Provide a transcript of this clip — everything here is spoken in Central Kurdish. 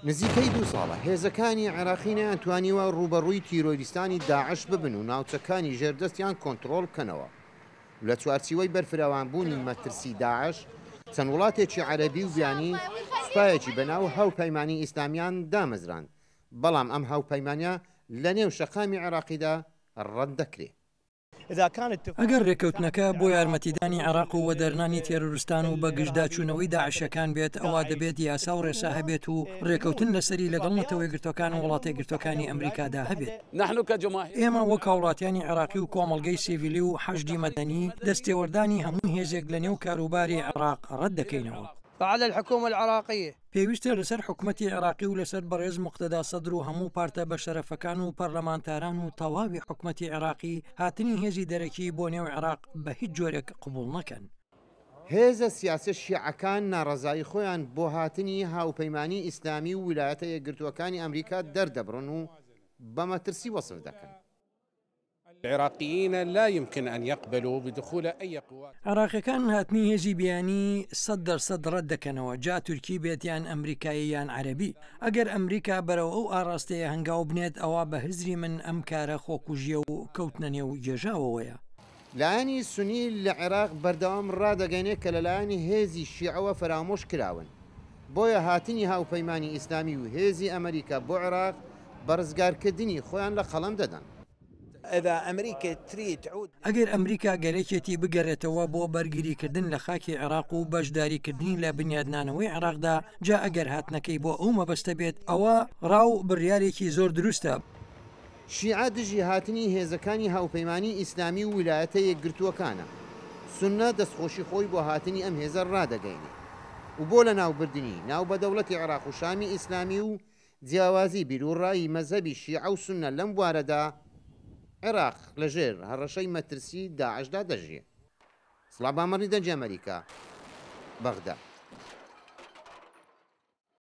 نزیکەی دوو ساڵە هێزەکانی عێراقی نەیانتوانیوە ڕووبەڕووی تیرۆریستانی داعش ببن و ناوچەکانی ژێردەستیان کۆنتڕۆڵ بکەنەوە. لە چوارچیوەی بەرفراوانبوونی مەترسی داعش، چەند وڵاتێکی عەرەبی و بیانی سوپایەکی بەناو هاوپەیمانی ئیسلامیان دامەزراند، بەڵام ئەم هاوپەیمانیە لەنێو شەقامی عێراقیدا ڕەت دەکرێ. ئەگەر رێککەوتنەکە بۆ یارمەتیدانی عێراق و وەدەرنانی تێرۆرستان و بەگژداچوونەوەی داعشیەکان بێت، ئەوا دەبێت یاسا و رێسا هەبێت و رێککەوتن لەسەری لەگەڵ نەتەوەیەکگرتووەکان و وڵاتەیەکگرتووەکانی ئەمریکادا هەبێت. ئێمە وەک هاوڵاتیانی عێراقی و کۆمەڵگەی سیڤیلی و حەشدی مەدەنی، دەستێوەردانی هەموو هێزێک لەنێو کاروباری عێراق رەتدەکەینەوە. پێویستە لەسەر حکومەتی عێراقی و لەسەر بەڕێز موقتەدا سەدر و هەموو پارتە بەشەرەفەکان و پەرلەمانتاران و تەواوی حکومەتی عێراقی هاتنی هێزی دەرەکی بۆ نێو عێراق بە هیچ جۆرێک قبوڵ نەکەن. هێزە سیاسیە شیعەکان ناڕەزایی خۆیان بۆ هاتنی هاوپەیمانی ئیسلامی و ویلایەتە یەکگرتووەکانی ئەمریکا دەردەبڕن و بە مەترسی وەسف دەکەن. العراقیین لا یمکن ان یقبلوا بدخول ای قوات. عێراقیەکان هاتنی هێزی بیانی 100% ڕەت دەکەنەوە جا تورکی بێت یان ئەمریکایی یان عەرەبی، ئەگەر ئەمریکا بەرەو ئەو ئاڕاستەیە هەنگاو بنێت ئەوا بە هزری من ئەم کارە خۆکوژیە و کەوتنە نێو گێژاوەوەیە. لایەنی سونی لە عێراق بەردەوام ڕادەگەینێت کە لەلایەن هێزی شیعەوە فەرامۆش کراون، بۆیە هاتنی هاوپەیمانی ئیسلامی و هێزی ئەمریکا بۆ عێراق بە ڕزگارکردنی خۆیان لە قەڵەم دەدەن. ئەگەر ئەمریکا گەرەکێتی بگەرێتەوە بۆ بەرگریکردن لە خاکی عێراق و بەشداریکردنی لە بنیادنانەوەی عێراقدا، جا ئەگەر هاتنەکەی بۆ ئەو مەبەستە بێت، ئەوە ڕا و بڕیارێکی زۆر دروستە. شیعە دژی هاتنی هێزەکانی هاوپەیمانی ئیسلامی و ویلایەتە یەکگرتووەکانە، سوننە دەستخۆشی خۆی بۆ هاتنی ئەم هێزە ڕادەگەینێ و بۆ لەناوبردنی ناو بە دەوڵەتی عێراق و شامی ئیسلامی و جیاوازی بیروڕای مەزهەبی شیعە و سوننە لەم بوارەدا، عێراق لەژێر هەڕەشەی مەترسی داعشدا دەژیێ. سڵا بامەڕی دەنگی ئەمەریکا، بەغدا.